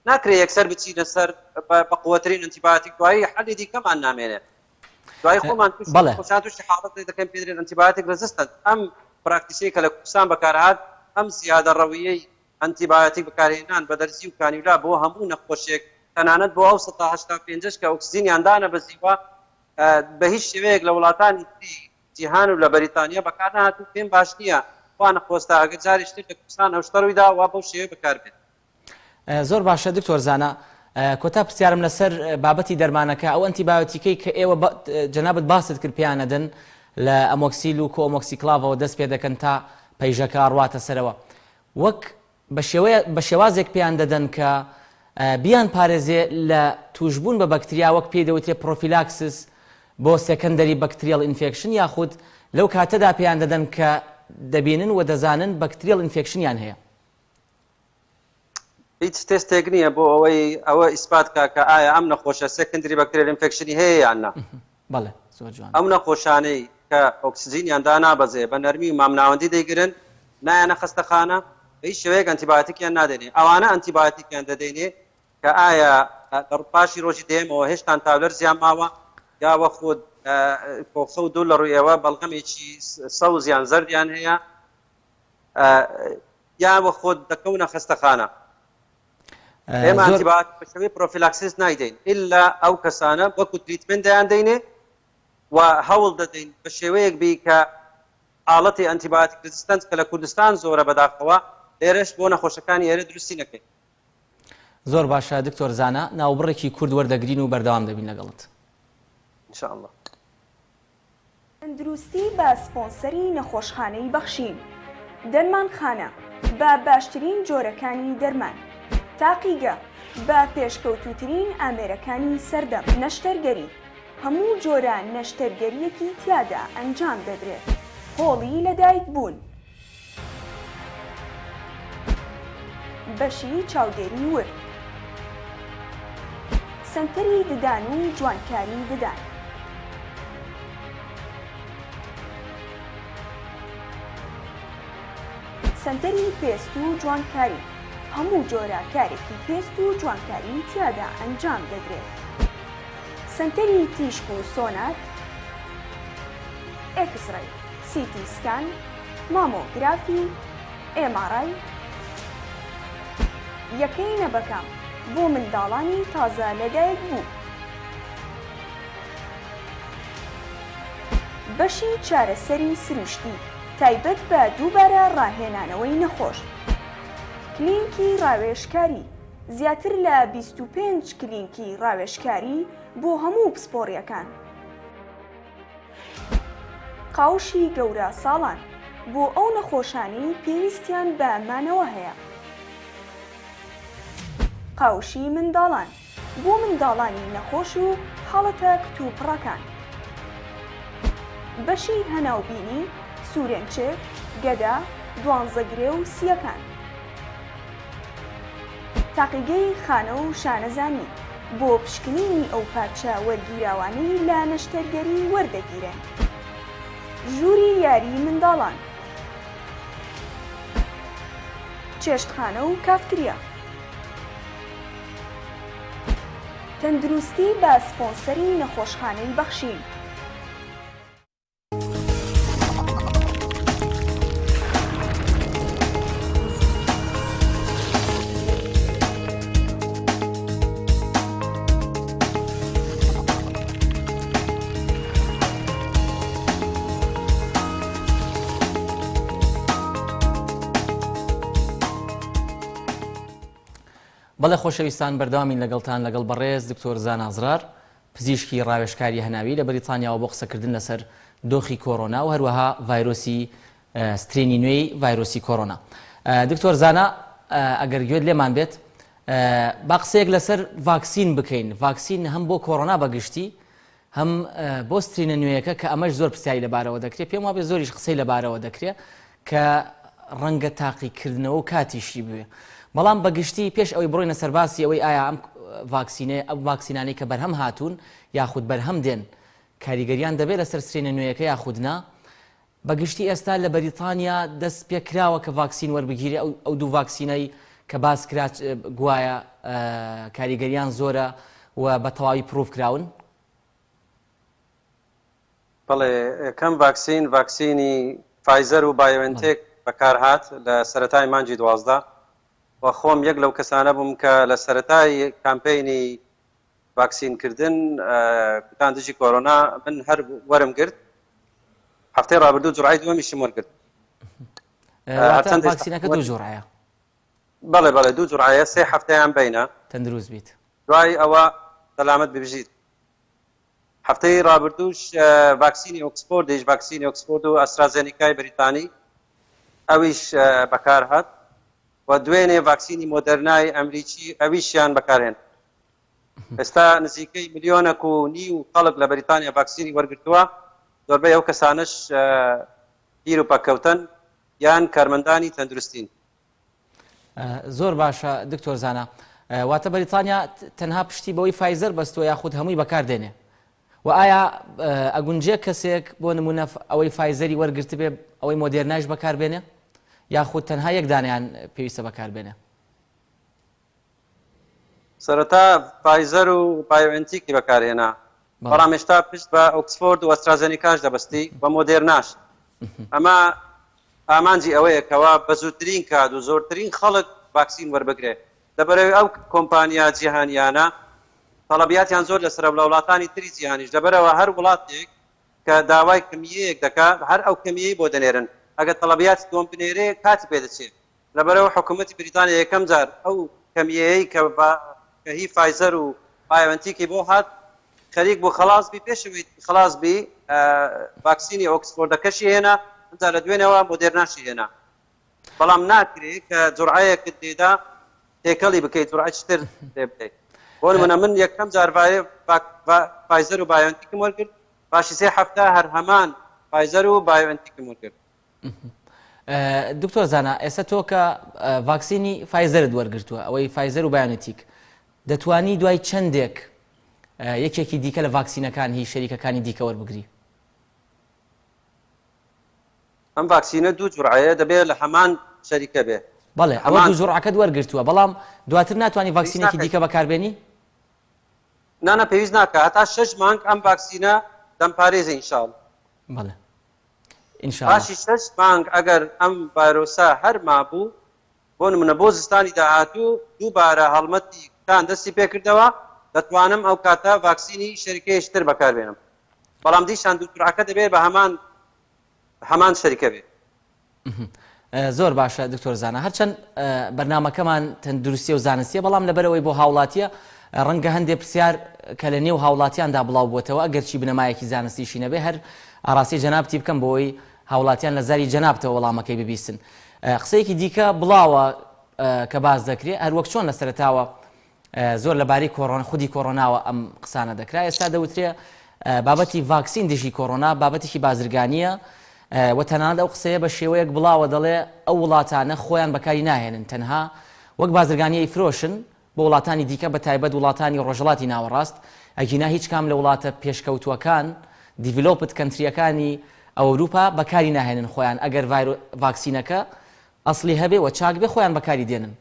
ناکرێ یەکسەر بچینە سەر بە قوەترین ئەنتیبایەتیک دوایی حەلی دیکەمان نامێنێ دوای خۆمان تووشی بەڵێ. خۆشان تووشی حاڵەتێک دەکەین پێی دەڵێن antibiotic resistant ئەم practice ەی کە لە کوردستان بەکارهات ئەم زیادەڕەوییەی ئەنتیبایۆتیک بەکارهێنان بە دەرزی و کانیولا بۆ هەموو نەخۆشێک تەنانەت بۆ ئەو 85% ەش کە ئۆکسجینیان دانەبەزیوە بە هیچ شێوەیەک لە وڵاتانی تری جیهان و لە بەریتانیا بەکار نەهات و پێم باش نییە خوا نەخۆستە ئەگەر جارێکی تر لە کوردستان ئەو شتە ڕوویدا وا بەو شێوەیە بەکار بێت. زۆر باشە دکتۆر زانا کۆتا پرسیارم لەسەر بابەتی دەرمانەکە ئەو ئەنتیبایۆتیکەی کە ئێوە جەنابت باست کرد پێیان ئەدەن. لە ئەمۆکسیل و کۆئۆمۆکسیکلاڤەوە دەست پێ دەکەن تا پەیژەکە ئەڕواتە سەرەوە وەک بە شێوەیە بە شێوازێک پێیان دەدەن کە بیان پارێزێ لە تووشبوون بە بەکتریا وەک پێی دەوترێ prophylaxis بۆ secondary bacterial infection یاخود لەو کاتەدا پێیان دەدەن کە دەبینن و دەزانن bacterial infection یان هەیە. هیچ تێستێک نییە بۆ ئەوەی ئەوە ئیسپات کا کە ئایا ئەم نەخۆشە secondary bacterial infection ی هەیە یان نا. بەڵێ زۆر جوان. ئەو نەخۆشانەی کە ئۆکسجینیان دانابەزێ بە نەرمی و مامناوەندی دەیگرن نایەنە خەستەخانە بە هیچ شێوەیەک ئەنتیبایۆتیکیان نادەینێ ئەوانە ئەنتیبایۆتیکیان دەدەینێ کە ئایا لە پاشی ڕۆژی دەیەمەوە هێشتان تاولەرزیان ماوە یا وەخود کۆخە و دوور لە ڕووی ئێوە بەڵغەمێکی سەوز یان زەردیان هەیە یا وەخود دەکەونە خەستەخانە. ئێمە ئەنتیبایۆتیک بە شێوەی prophylaxis نایدەین ئیلا ئەو کەسانە وەکو treatment دەیان دەینێ و هەوڵ دەدەین بە شێوەیەک بی کە حاڵەتی antibiotic resistance کە لە کوردستان زۆرە بەداخەوە لێرەش بۆ نەخۆشەکانی ئێرە دروستی نەکەین. زۆر باشە دکتۆر زانا، ناوبڕێکی کورت وەردەگرین و بەردەوام دەبین لەگەڵت. ان شاء اللە. تەندروستی بە سپۆنسەری نەخۆشخانەی بەخشین. دەرمانخانە بە باشترین جۆرەکانی دەرمان. تاقیگە بە پێشکەوتووترین ئامێرەکانی سەردەم. نەشتەرگەری هەموو جۆرە نەشتەرگەرییەکی تیادا ئەنجام دەدرێت. هۆڵی لەدایکبوون. بەشی چاودێری ورد. سەنتەری ددان و جوانکاری ددان. سەنتەری پێست و جوانکاری، هەموو جۆرە کارێکی پێست و جوانکاری تیادا ئەنجام دەدرێت. سەنتەری تیشک و سۆنار، X-ray، CT scan، مامۆگرافی، MRI، یەکەی نەبەکام بۆ منداڵانی تازە لەدایک بوو. بەشی چارەسەری سروشتی تایبەت بە دووبارە ڕاهێنانەوەی نەخۆش. کلینکی ڕاوێژکاری، زیاتر لە 25 کلینکی ڕاوێژکاری بۆ هەموو پسپۆڕییەکان. قاوشی گەورە ساڵان، بۆ ئەو نەخۆشانەی پێویستیان بە مانەوە هەیە. قاوشی منداڵان، بۆ منداڵانی نەخۆش و حاڵەتە کتوپڕەکان. بەشی هەناوبینی، سورێنچک، گەدە، دوانزەگرێ و سییەکان. تاقیگەی خانە و شانەزانی، بۆ پشکنینی ئەو پارچە وەرگیراوانەی لە نەشتەرگەری وەردەگیرێن. ژووری یاری منداڵان. چێشتخانە و کافتریا. تەندروستی بە سپۆنسەری نەخۆشخانەی بەخشین. بەڵێ خۆشەویستان بەردەوامین لەگەڵتان لەگەڵ بەڕێز دکتۆر زانا زرار پزیشکی ڕاوێژکاری هەناوی لە بەریتانیاوە بۆ قسەکردن لەسەر دۆخی کۆرۆنا و هەروەها ڤایرۆسی strain ی نوێی ڤایرۆسی کۆرۆنا. دکتۆر زانا ئەگەر گوێت لێمان بێت با قسەیەک لەسەر ڤاکسین بکەین ڤاکسین هەم بۆ کۆرۆنا بەگشتی هەم بۆ strain ە نوێیەکە کە ئەمەش زۆر پرسیاری لەبارەوە دەکرێت پێم وابێ زۆریش قسەی لەبارەوە دەکرێت کە ڕەنگە تاقیکردنەوە و کاتیشی بوێ بەڵام بەگشتی پێش ئەوەی بڕۆینە سەر باسی ئەوەی ئایا ئەم ڤاکسینە ئەو ڤاکسینانەی کە بەرهەم هاتوون یاخود بەرهەم دێن کاریگەریان دەبێت لەسەر strain ە نوێیەکە یاخود نا بەگشتی ئێستا لە بەریتانیا دەست پێکراوە کە ڤاکسین وەربگیرێ ئەو دوو ڤاکسینەی کە باس کرا گوایە کاریگەریان زۆرە و بە تەواوی proof کراون؟ بەڵێ یەکەم ڤاکسین ڤاکسینی فایزەر و بایۆنتێک بەکارهات لە سەرەتای مانگی 12 و خۆم یەک لەو کەسانە بووم کە لە سەرەتای کامپەینی ڤاکسین کردن کوتان دژی کۆرۆنا من هەر وەرم گرت هەفتەی ڕابردوو جوڕای دووەمیشم وەرگرت هەرچەند ڤاکسینەکە دوو جوڕایە بەڵێ بەڵێ دوو جوڕایە سێ هەفتەیان بینە تەندروست بیت دوای ئەوە سەلامەت ببژیت. هەفتەی ڕابردووش ڤاکسینی ئۆکسفۆردیش ڤاکسینی ئۆکسفۆرد و ئەسترازێنیکای بەریتانی ئەویش بەکارهات و دوێنێ ڤاکسینی مۆدەرنای ئەمریکی ئەویشیان بەکارهێنا. ئێستا نزیکەی ملیۆنەک و نیو خەڵک لە بەریتانیا ڤاکسینی وەرگرتووە، زۆربەی ئەو کەسانەش پیر و پەککەوتەن یان کارمەندانی تەندروستین. زۆر باشە دکتۆر زانا واتە بەریتانیا تەنها پشتی بەوەی فایزەر بەستووە یاخود هەمووی بەکار دێنێ و ئایا ئەگونجێ کەسێک بۆ نمونە ئەوەی فایزەری وەرگرتبێ ئەوەی مۆدێرنایش بەکار بێنێ یاخود تەنها یەک دانیان پێویستە بەکار بێنێ؟ سەرەتا فایزەر و بایۆئێنتیکی بەکارهێنا، بەڵام ئێستا پشت بە ئۆکسفۆرد و ئەسترازێنیکاش دەبەستی و مۆدێرناش. ئەمە ئامانجی ئەوەیە کەوا بە زووترین کات و زۆرترین خەڵک ڤاکسین وەربگرێ. لەبەرئەوەی ئەو کۆمپانیا جیهانییانە تەڵەبیاتیان زۆر لەسەرە و لە وڵاتانی تری جیهانیش، لەبەرئەوە هەر وڵاتێک کە داوای کەمییەیەک دەکا هەر ئەو کەمییەی بۆ دەنێرن. ئەگەر تەڵەبیاتی دووەم بنێرێ کاتی پێ دەچێ. لەبەرئەوە حکومەتی بریتانیا یەکەم جار ئەو کەمییەیەی کە کە هی فایزەر و بایۆئەنتیکی بۆ هات خەریک بوو خەڵاس بی پێش ئەوەی خەڵاس بی ڤاکسینی ئۆکسفۆردەکەشی هێنا ئینجا لە دوێنێوە مۆدێرناشی هێنا بەڵام ناکرێ کە جوڕعەیەکت لێدا تێکەڵی بکەیت جوڕعەکی تر لێ بدەیت بۆ نمونە من یەکەم جار فایزەر و بایۆئەنتیکم وەرگرت پاشی سێ هەفتە هەر هەمان فایزەر و بایۆئەنتیکم وەرگرت. دکتۆر زانا ئێستا تۆ کە ڤاکسینی فایزەرت وەرگرتووە ئەوەی فایزەر و بایۆنتیک دەتوانی دوای چەندێک یەکێکی دیکە لە ڤاکسینەکان هی شەریکەکانی دیکە وەربگری؟ ئەم ڤاکسینە دوو جوڕعەیە دەبێت لە هەمان شەریکە بێ. بەڵێ ئەوە دوو جوڕعەکەت وەرگرتووە بەڵام دواتر ناتوانی ڤاکسینێکی دیکە بەکاربێنی؟ نانا پێویست ناکە هەتا شەش مانگ ئەم ڤاکسینە دەمپارێزێ ان شاء اللە. بەڵێ پاشی شەش مانگ ئەگەر ئەم ڤایرۆسە هەر مابوو، بۆ نمونە بۆ زستانی داهاتوو دووبارە هەڵمەتی کوتان دەستی پێکردەوە، دەتوانم ئەو کاتە ڤاکسینی شەریکەیەکی تر بەکاربێنم. بەڵام دیسان دوو جورعەکە دەبێت بە هەمان هەمان شەریکە بێت. زۆر باشە دکتۆر زانا هەرچەند بەرنامەکەمان تەندروستیە و زانستیە بەڵام لەبەرئەوەی بۆ هاوڵاتیە ڕەنگە هەندێ پرسیار کە لە نێو هاوڵاتیاندا بڵاو بووەتەوە ئەگەرچی بنەمایەکی زانستیشی نەبێ هەر ئاڕاستەی جەنابتی بکەم بۆی هاوڵاتیان لە زاری جەنابتەوە وەڵامەکەی ببیستن قسەیەکی دیکە بڵاوە کە باس دەکرێ هەروەک چۆن لە سەرەتاوە زۆر لەبارەی کۆڕۆن خودی کۆڕۆناوە ئەم قسانە دەکرا ئێستا دەوترێ بابەتی ڤاکسین دژی کۆڕۆنا بابەتێکی بازرگانییە و تەنانەت ئەو قسەیە بە شێوەیەک بڵاوە دەڵێ ئەو وڵاتانە خۆیان بەکاری ناهێنن تەنها وەک بازرگانی ئەیفرۆشن بۆ وڵاتانی دیکە بە تایبەت وڵاتانی ڕۆژهەڵاتی ناوەڕاست ئەگینا هیچ کام لە وڵاتە پێشکەوتووەکان developed country ەکانی ئەوروپا بەکاری ناهێنن خۆیان ئەگەر ڤاکسینەکە ئەسڵی هەبێ و چاک بێ خۆیان بەکاری دێنن.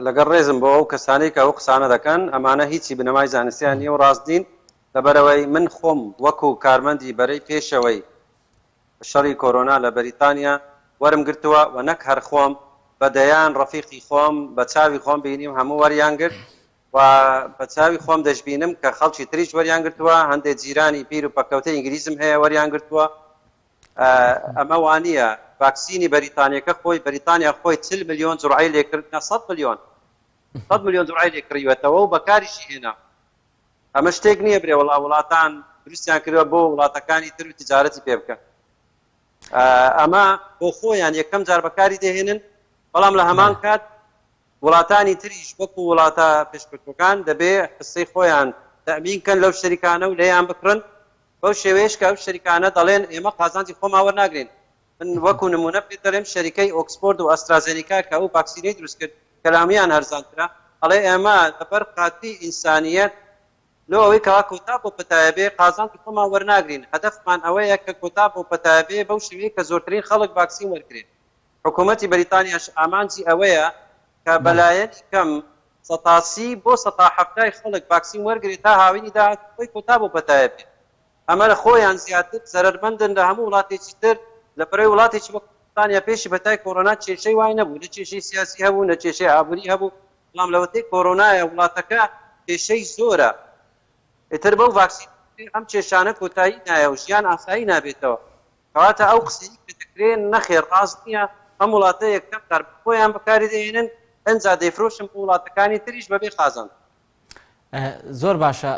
لەگەڵ ڕێزم بۆ ئەو کەسانەی کە ئەو قسانە دەکەن، ئەمانە هیچی بنەمای زانستیان نییە و ڕاست نین، لەبەرئەوەی من خۆم وەکو کارمەندی بەرەی پێشەوەی شەڕی کۆرۆنا لە بەریتانیا وەرم گرتووە و نەک هەر خۆم بە دەیان ڕەفیقی خۆم بە چاوی خۆم بینیم هەموو وەریان گرت و بە چاوی خۆم دەشبینم کە خەڵکی تریش وەریان گرتووە، هەندێ جیرانی پیر و پەککەوتەی ئینگلیزم هەیە وەریان گرتووە. ئەمە وانییە، ڤاکسینی بەریتانیەکە خۆی بەریتانیا خۆی 40 ملیۆن جوڕعەی لێ کرد نا 100 ملیۆن 100 ملیۆن جوڕعەی لێ کڕیوەتەوە و بەکاریشی هێنا. ئەمە شتێک نییە برێ وەڵا وڵاتان دروستیان کردوە بۆ وڵاتەکانی تر و تجارەتی پێ بکەن. ئەمە بۆ خۆیان یەکەم جار بەکاری دەهێنن، بەڵام لە هەمان کات وڵاتانی تریش وەکو وڵاتە پێشکەوتوەکان دەبێ حسەی خۆیان تەئمین کەن لەو شەریکانە و لێیان بکڕن بەو شێوەیەش کە ئەو شەریکانە دەڵێن ئێمە قازانجی خۆمان وەرناگرین. من وەکو نمونە پێت دەڵێم شەریکەی ئۆکسفۆرد و ئەسترازێنیکا کە ئەو ڤاکسینەی دروست کرد کە لە هەموویان هەرزانترە ئەڵێ ئێمە لەبەر خاتری ئینسانیەت لۆ ئەوەی کەوا کۆتا بەو پەتایە بێ قازانجی خۆمان وەرناگرین هەدەفمان ئەوەیە کە کۆتا بەو پەتایە بێ بەو شێوەیە کە زۆرترین خەڵک ڤاکسین وەرگرێ. حکوومەتی بەریتانیاش ئامانجی ئەوەیە کە بەلایەنی کەم 30% بۆ 70% ی خەڵک ڤاکسین وەرگرێت تا هاوینی داهاتوو خۆی کۆتا بەو پەتایە بێت. ئەمە لە خۆیان زیاتر زەرەرمەندن لە هەموو وڵاتێکی تر، لە پەرەی وڵاتێکی وەک بەریتانیا پێشی پەتای کۆرۆنا کێشەی وای نەبوو، نە کێشەی سیاسی هەبوو، نە کێشەی ئابووری هەبوو، بەڵام لەوەتەی کۆرۆنایە وڵاتەکە کێشەی زۆرە، ئیتر بەو ڤاکسینە ئەم کێشانە کۆتایی نایە و ژیان ئاسایی نابێتەوە. کەواتە ئەو قسەی کە دەکرێ نەخێر ڕاست نییە، ئەم وڵاتە یەکەم جار بۆ خۆیان بەکاری دەهێنن ئنجا دەیفرۆشن بۆ وڵاتەکانی تریش بەبێ قازانج. زۆر باشە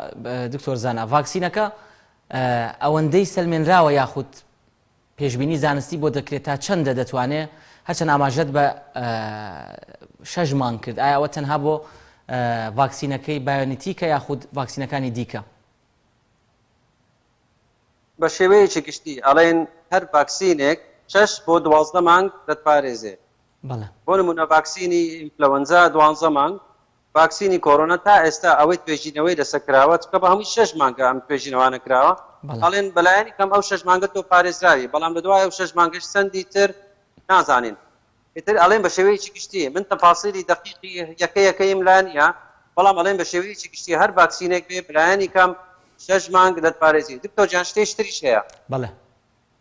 دکتۆر زانا ڤاکسینەکە ئەوەندەی سەلمێنراوە یاخود پێشبینی زانستی بۆ دەکرێت تا چەندە دەتوانێ هەرچەند ئاماژەت بە شەش مانگ کرد ئایا ئەوە تەنها بۆ ڤاکسینەکەی بایۆنتیکە یاخود ڤاکسینەکانی دیکە؟ بە شێوەیەکی گشتی ئەڵێن هەر ڤاکسینێک شەش بۆ 12 مانگ دەتپارێزێ. بۆ نمونە ڤاکسینی ئینفلەوەنزا دوانزە مانگ، ڤاکسینی کۆرۆنا تا ئێستا ئەوەی توێژینەوەی لەسەر کراوە، چونکە بە هەمووی شەش مانگە ئەم توێژینەوانە کراوە، ئەڵێن بەلایەنی کەم ئەو شەش مانگە تۆ پارێزراوی، بەڵام لە دوای ئەو شەش مانگەش چەندی تر نازانین. ئیتر ئەڵێن بە شێوەیەکی گشتی، من تەفاسیلی دەقیقی یەکە یەکەیم لا نییە، بەڵام ئەڵێن بە شێوەیەکی گشتی هەر ڤاکسینێک بێ بەلایەنی کەم شەش مانگ دەتپارێزی. دکتۆر گیان شتێکی تریش هەیە. بەڵێ.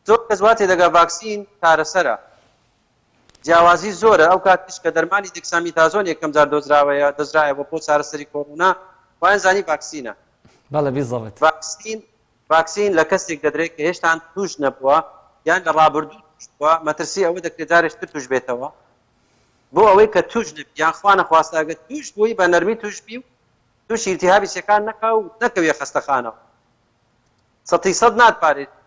زۆر کەس وا تێدەگا ڤاکسین چارەسەرە. جیاوازی زۆرە، ئەو کاتیش کە دەرمانی دێکسامیتازۆن یەکەم جار دۆزراوەیە دۆزرایەوە بۆ چارەسەری کۆرۆنا وایان زانی ڤاکسینە. بەڵێ بیزەبت. ڤاکسین ڤاکسین لە کەسێک دەدرێت کە هێشتان توش نەبووە یان لە ڕابردوو توش بووە مەترسی ئەوە دەکرێت جارێکی تر توش بێتەوە بۆ ئەوەی کە توش نەبی یان خوا نەخواستە ئەگەر توش بووی بە نەرمی توش بی و توشی ئیلتیهابی سیەکان نەکا و نەکەویە خەستەخانەوە. سەتی سەد ناتپارێزی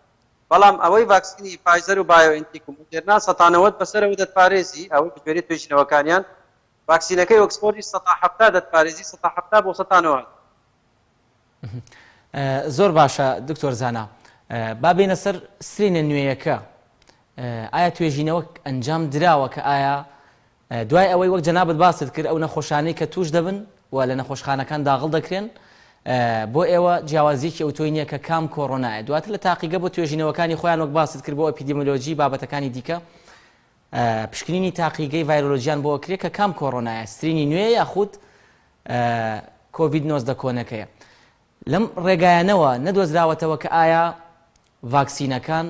بەڵام ئەوەی ڤاکسینی فایزەر و بایۆ ئێنتیک و مۆدێرنا سەتا 90 بەسەرەوە دەتپارێزی ئەوەی بەگوێرەی توێژینەوەکانیان ڤاکسینەکەی ئۆکسفۆردیش سەتا 70 دەتپارێزی سەتا 70 بۆ سەتا 90. زۆر باشە دکتۆر زانا با بێینە سەر strain ە نوێیەکە ئایا توێژینەوە ئەنجام دراوە کە ئایا دوای ئەوەی وەک جەنابت باست کرد ئەو نەخۆشانەی کە تووش دەبن و لە نەخۆشخانەکان داغڵ دەکرێن بۆ ئێوە جیاوازیەکی ئەوتۆی نییە کە کام کۆرۆنایە دواتر لە تاقیگە بۆ توێژینەوەکانی خۆیان وەک باست کرد بۆ ئەپیدیمۆلۆجی بابەتەکانی دیکە پشکنینی تاقیگەی ڤایرۆلۆجیان بۆ ئەکرێ کە کام کۆرۆنایە strain ی نوێ یاخود کۆڤید 19 کۆنەکەیە لەم ڕێگایانەوە نەدۆزراوەتەوە کە ئایا ڤاکسینەکان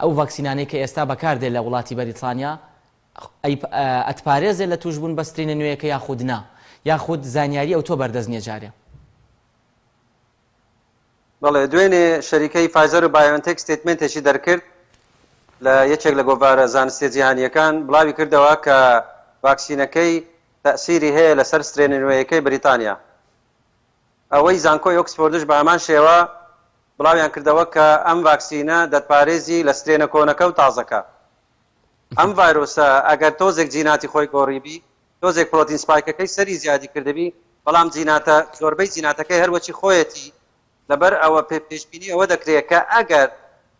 ئەو ڤاکسینانەی کە ئێستا بەکاردێت لە وڵاتی بەریتانیا ئەتپارێزێت لە تووشبوون بە strain ە نوێیەکە یاخود نا؟ یاخود زانیاری ئەوتۆ بەردەست نییە جارێ؟ بەڵێ، دوێنێ شەریکەی فایزەر و بایۆنتێک statement ێکی دەرکرد لە یەکێک لە گۆڤارە زانستیە جیهانییەکان بڵاوی کردەوە کە ڤاکسینەکەی تەئسیری هەیە لەسەر strain ە نوێیەکەی بەریتانیا. ئەوەی زانکۆی ئۆکسفۆردش بە هەمان شێوە بڵاویان کردەوە کە ئەم ڤاکسینە دەتپارێزی لە strain ە کۆنەکە و تازەکە. ئەم ڤایرۆسە ئەگەر تۆزێک جیناتی خۆی گۆڕیبی، تۆزێک پرۆتین spike ەکەی سەری زیادی کردبی، بەڵام جیناتە زۆربەی جیناتەکەی هەر وەکی خۆیەتی، لەبەر ئەوە پێشبینی ئەوە دەکرێ کە ئەگەر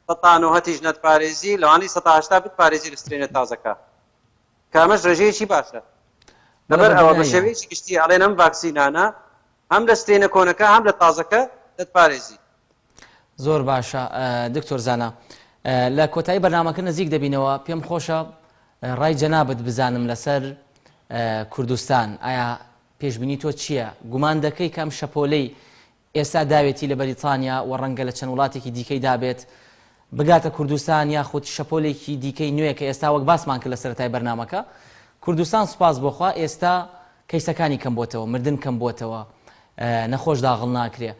سەتا نۆهەتیش نەتپارێزی، لەوانەیە سەتا 80 بتپارێزی لە strain ە تازەکە. کە ئەمەش ڕێژەیەکی باشە. لەبەر ئەوە بە شێوەیەکی گشتی ئەڵێن ئەم ڤاکسینانە هەم لە strain ە کۆنەکە هەم لە تازەکە دەتپارێزی. زۆر باشە دکتۆر زانا لە کۆتایی بەرنامەکە نزیک دەبینەوە پێم خۆشە ڕای جەنابت بزانم لەسەر کوردستان ئایا پێشبینی تۆ چییە گومان دەکەی کە ئەم شەپۆلەی ئێستا داوێتی لە بەریتانیا و ڕەنگە لە چەند وڵاتێکی دیکەی دابێت بگاتە کوردستان یاخود شەپۆلێکی دیکەی نوێ کە ئێستا وەک باسمان کرد لە سەرەتای بەرنامەکە کوردستان سوپاس بۆ خوا ئێستا کەیسەکانی کەم بۆتەوە مردن کەم بۆتەوە نەخۆش داغڵ ناکرێ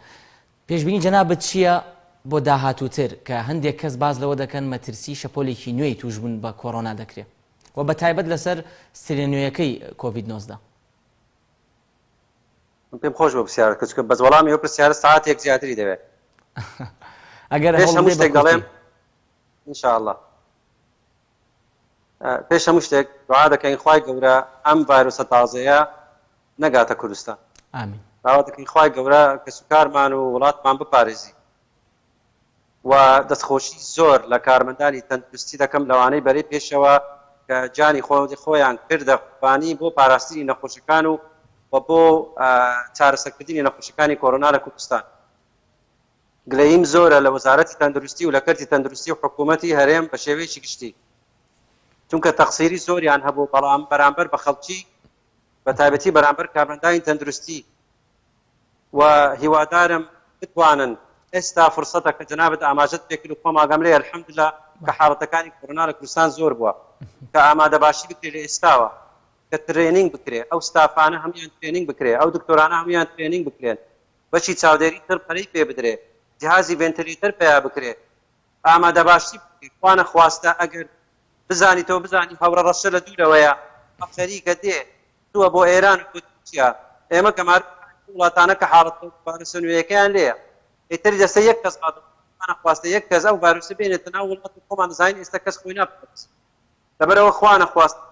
پێشبینی جەنابت چییە بۆ داهاتووتر کە هەندێک کەس باس لەوە دەکەن مەترسی شەپۆلێکی نوێی تووشبوون بە کۆرۆنا دەکرێ و بە تایبەت لەسەر strain ە نوێیەکەی کۆڤید 19؟ من پێم خۆش بوو پرسیارت کرد چونکە بەس وەڵامی ئەو پرسیارە سەعاتێک زیاتری دەوێت. ئەگەر پێش هەوڵ هەموو بدەی بە شتێک دەڵێم کورتی. ان شاء اللە پێش هەموو شتێک دوعا دەکەین خوای گەورە ئەم ڤایرۆسە تازەیە نەگاتە کوردستان. ئامین. داوا دەکەین خوای گەورە کەسوکارمان و وڵاتمان بپارێزی. و دەستخۆشی زۆر لە کارمەندانی تەندروستی دەکەم لەوانەی بەرەی پێشەوە کە گیانی خۆیان کردە قوربانی بۆ پاراستنی نەخۆشەکان و و بۆ چارەسەرکردنی نەخۆشەکانی کۆرۆنا لە کوردستان. گلەییم زۆرە لە وەزارەتی تەندروستی و لە کەرتی تەندروستی و حکوومەتی هەرێم بە شێوەیەکی گشتی چونکە تەقسیری زۆریان هەبوو بەڵام بەرامبەر بە خەڵکی بە تایبەتی بەرامبەر کارمەندانی تەندروستی و هیوادارم بتوانن ئێستا فرسەتە کە جەنابت ئاماژەت پێکرد و خۆم ئاگام لێیە الحمدللە کە حاڵەتەکانی کۆرۆنا لە کوردستان زۆر بووە کە ئامادەباشی بکرێ لە ئێستاوە کە training بکرێ ئەو ستافانە هەموویان training بکرێ ئەو دکتۆرانە هەموویان training بکرێن بەشی چاودێری تر پەرەی پێ بدرێ جیهازی ventilator پەیا بکرێ ئامادەباشی بکرێ خوا نەخواستە ئەگەر بزانی تۆ بزانی هەورە ڕەشە لە دوورەوەیە خەریکە دێ چووە بۆ ئێران و بۆ تورکیا ئێمە گەمارۆ. وڵاتانە کە حاڵەتە ڤایرۆسە نوێیەکەیان لێیە. ئیتر ئێستا یەک کەس خوانەخواستە یەک کەس ئەو ڤایرۆسە بێنێتە ناو وڵات و خۆمان دەزانین ئێستا کەس خۆی ناپارێزێت. لەبەرئەوە خوانەخواستە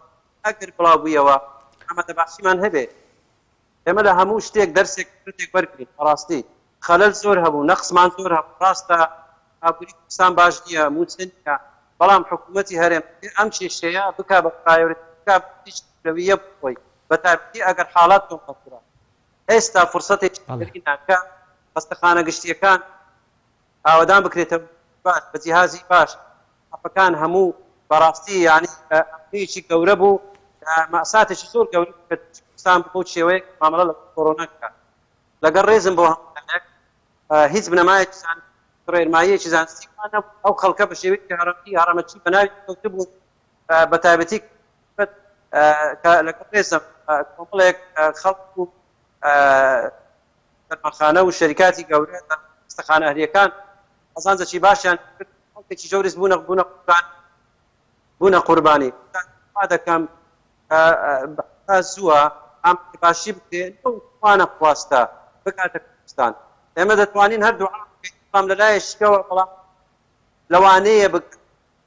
ئەگەر بڵاو بوویەوە ئامادەباشیمان هەبێ. ئێمە لە هەموو شتێک دەرسێک عیبرەتێک وەرگرین. بەڕاستی خەلەل زۆر هەبوو، نەقسمان زۆر هەبوو، ڕاستە ئابووری کوردستان باش نییە، مووچە نییە، بەڵام حکوومەتی هەرێم دەبێ ئەم کێشەیە بکا بە priority، بکا بە شتێکی ئەولەوییە بۆ خۆی، بەتایبەتی ئەگەر حاڵات تۆمار کرا. ئێستا فرسەتێکی زێرینە کە خەستەخانە گشتییەکان ئاوەدان بکرێتەوە باش بە جیهازی باش ستافەکان هەموو بەڕاستی یانی ئەمنیەکی گەورە بوو مەئساتێکی زۆر گەورە بوو کە کوردستان بەو شێوەیە مامەڵە لەگەڵ کۆرۆنا کرا لەگەڵ ڕێزم بۆ هەموو لایەک هیچ بنەمایەکی زانستی ڕێنماییەکی زانستی وا نەبوو ئەو خەڵکە بە شێوەیەکی هەڕەمەکی هەڕەمەکی بە ناوی کەوتبوون بە تایبەتی کە لەگەڵ ڕێزم کۆمەڵێک خەڵک و دەرمانخانە و شەریکاتی گەورە لە خەستەخانە ئەهلییەکان قازانجێکی باشیان کرد، خەڵکێکی زۆریش بوونە بوونە قوربانی بوونە قوربانی. داوا دەکەم کە تا زووە ئامادەباشی بکرێ لەو خوانەخواستە بگاتە کوردستان. ئێمە دەتوانین هەر دوعا بکەین، بەڵام لە لایەکیشەوە بەڵام لەوانەیە بگات.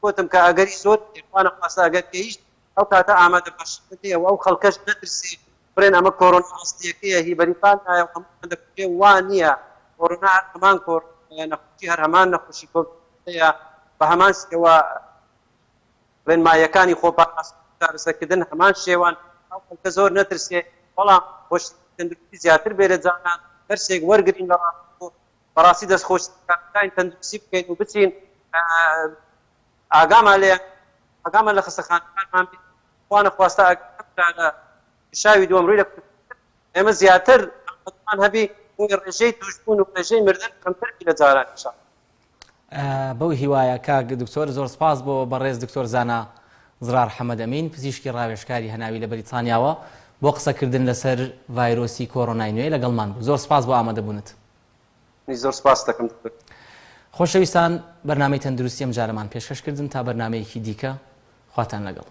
گوتم کە ئەگەری زۆر هەیە خوا نەخواستە ئەگەر گەیشت ئەو کاتە ئامادە باشی نیە و ئەو خەڵکەش نەترسێ بڵێن ئەمە کۆرۆنا ئەسڵیەکەیە هی بەریتانیایە و هەموومان دەکوژێ وا نیە کۆرۆنا هەر هەمان کۆرۆنایە نەخۆشی هەر هەمان نەخۆشی کۆڤیدەیە بە هەمان شێوە ڕێنماییەکانی خۆپاراستن و چارەسەرکردن هەمان شێوەن ئەو خەڵکە زۆر نەترسێ بەڵام هۆشیاری تەندروستی زیاتر بێ لە جاران دەرسێک وەرگرین لە ڕابردوو بەڕاستی دەست خۆش کارەکانی تەندروستی بکەین و بچین ئاگامان لێ ئاگامان لە خەستەخانەکانمان بێت خوا نەخواستە ئەگەر ئەم جارە شاوی دووەم ڕووی لە ئێمە زیاتر ئامادەمان هەبی بۆی ڕێژەی تووشبوون و ڕێژەی مردن کەمتر بی لە جاران ان شاء الله. بەو هیوایە کاک دکتۆر زۆر سپاس بۆ بەڕێز دکتۆر زانا زرار حەمەد ئەمین پزیشکی ڕاوێژکاری هەناوی لە بەریتانیاوە بۆ قسەکردن لەسەر ڤایرۆسی کۆرۆنای نوێ لەگەڵمان بوو زۆر سپاس بۆ ئامادەبوونت. منیش زۆر سپاست دەکەم دکتۆر. خۆشەویستان بەرنامەی تەندروستی ئەمجارەمان پێشکەش کردن تا بەرنامەیەکی دیکە خواتان لەگەڵ.